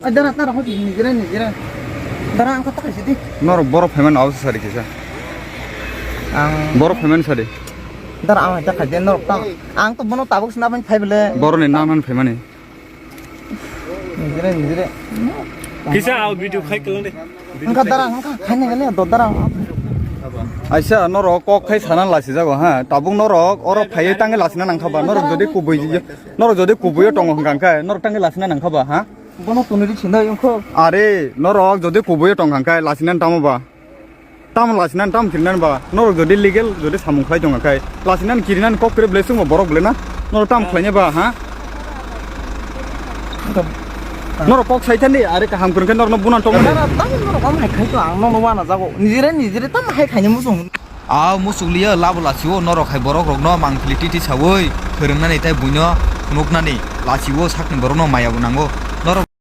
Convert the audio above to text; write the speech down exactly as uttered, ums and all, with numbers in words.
Ai, dara, dara, hoti, nijire, nijire. Dara, ang kata kaisi di. Norok borok phaimani abo sari kisa. Ang borok phaimani sari. Dara, ang kata kaisi norok tang. Ang to bono tabuk sina phai bele. Boroni nang nang phaimani. Nijire, nijire. Kisa au video khai kelang de. Engka dara, engka khai nang le do dara. Aisa norok kok khai sana lasi jago ha. Tabuk norok oro phaiye tange lasina nangkha ba. Norok jodi kubui, norok jodi kubuyo tongo hwnkha khe norok tange lasina nangkha ba ha. Bono tuni ri sinai wngkho. Are, norok jodi kubuyo tong kha khe, lasinan tamo ba? Tamo lasinan, tamo kirinan ba? Norok jodi legal, jodi samung khlai tong kha khe, lasinan kirinan kok kre ble sungbo borok ble na? Norok tamo khlaina ba, ha? Norok kok sai thani, are kaham kwrwng khe norokno bunan tong mani. Dara, tamo norok am hai khai to ang nono wana jago. Nijire, nijire tamo hai khaina muchung. A muchukliya labo lasio norok hai borok rokno mangpili titi sawi, phwrwngnani tei buino nuknani lasio sakni borokno maya bo nango.